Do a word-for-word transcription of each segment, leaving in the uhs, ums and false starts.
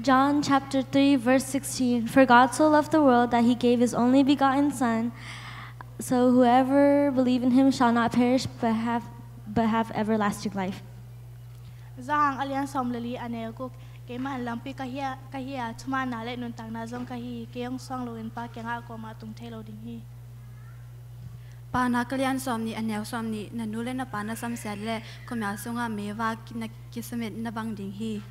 John chapter three, verse sixteen. For God so loved the world that he gave his only begotten Son, so whoever believe in him shall not perish but have, but have everlasting life. Zahang a lian sawm le li a neu guk. Keimah in lampi ka hi a, ka hi a, thumaanna le nuntakna zong ka hi hi. Kei hong suang loin Pa kiangah kuamah tung thei lo ding hi. Paunak a lian sawm nih a neu sawm nih. Na nu le na pa na samsiat leh khuamial sungah meivak na kisamet na bang ding hi.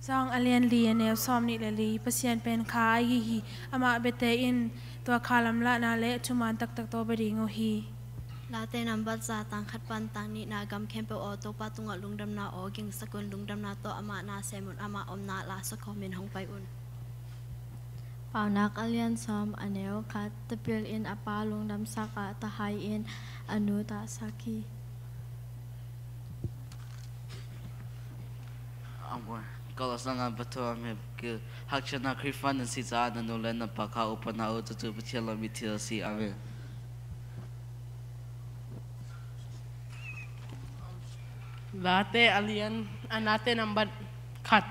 Zahang a lian li a neu sawm nih le li. Pasian pen kha ahi hi. Amah biate in tua kha lamlahna le thumaan taktak tawh bia ding uh hi. Late nambat za, tang khat pan tang nihna. Gam khempeuh aw, Topa tungah lungdamna aw gingsak un. Lungdamna tawh amah na sem un. Amah omna la sakawmin hong pai un. Paunak a lian sawm a neu khat. Tapil in a pa lungdamsak a, tahai in a nu tahsak hi. Amen. Kolosang a patho a mep ke hakchana Khrihfa'n na si ca na nu le na pa kha upana u tutu Pathian lo mi thil si. Amen. Late a lian a, Late nambat khat,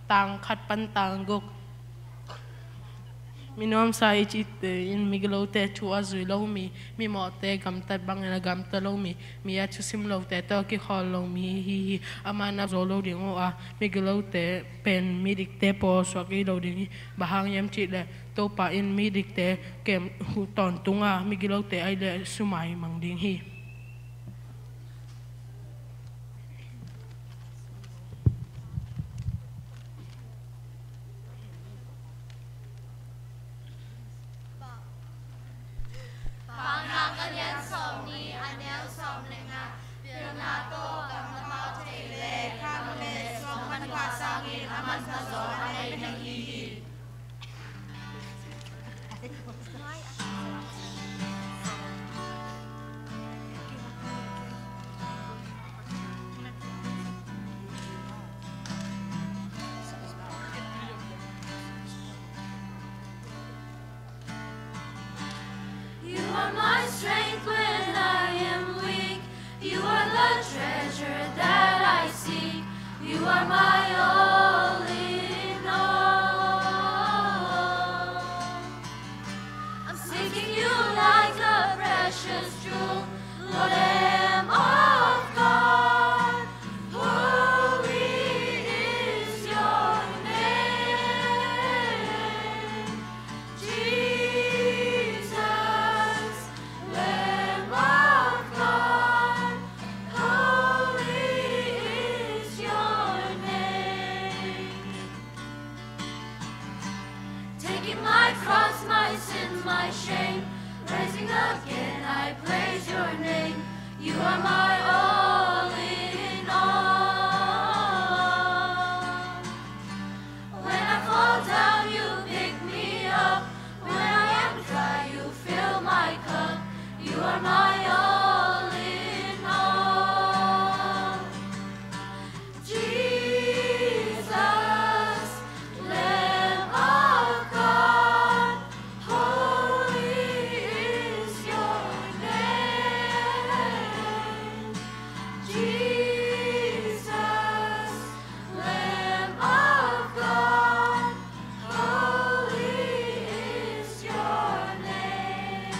tang khat pan tang guk. Mi nuamsa i cihte in migilote thu a zui lo mi, mimawhte gamtat bangin a gamta lo mi, mi a thusim lote tawh kikhawl lo mi hi hi. Amah na zo lo ding uh a, migilote pen midikte pawl suak i lo ding hi. Bang hang hiam cih leh Topa in midikte kem huh tawntung a, migilote ahih leh sumai mang ding hi. Paunak a lian sawm nih a neu sawm le nga. Pilna tawh gam na pau thei le, khang le suang manpha sangin a manpha zaw a nei na hi hi. You are my strength when I am weak. You are the treasure that I seek. You are my all in all. I'm seeking you like a precious jewel, Lord, Lamb of God. Holy is your name. Jesus, Lamb of God, holy is your name. Taking my cross, my sin, my shame, rising again, I praise your name. You are my all in all. When I fall down, you pick me up. When I am dry, you fill my cup. You are my all in all. Jesus, Lamb of God, holy is your name. Jesus, Lamb of God, holy is your name.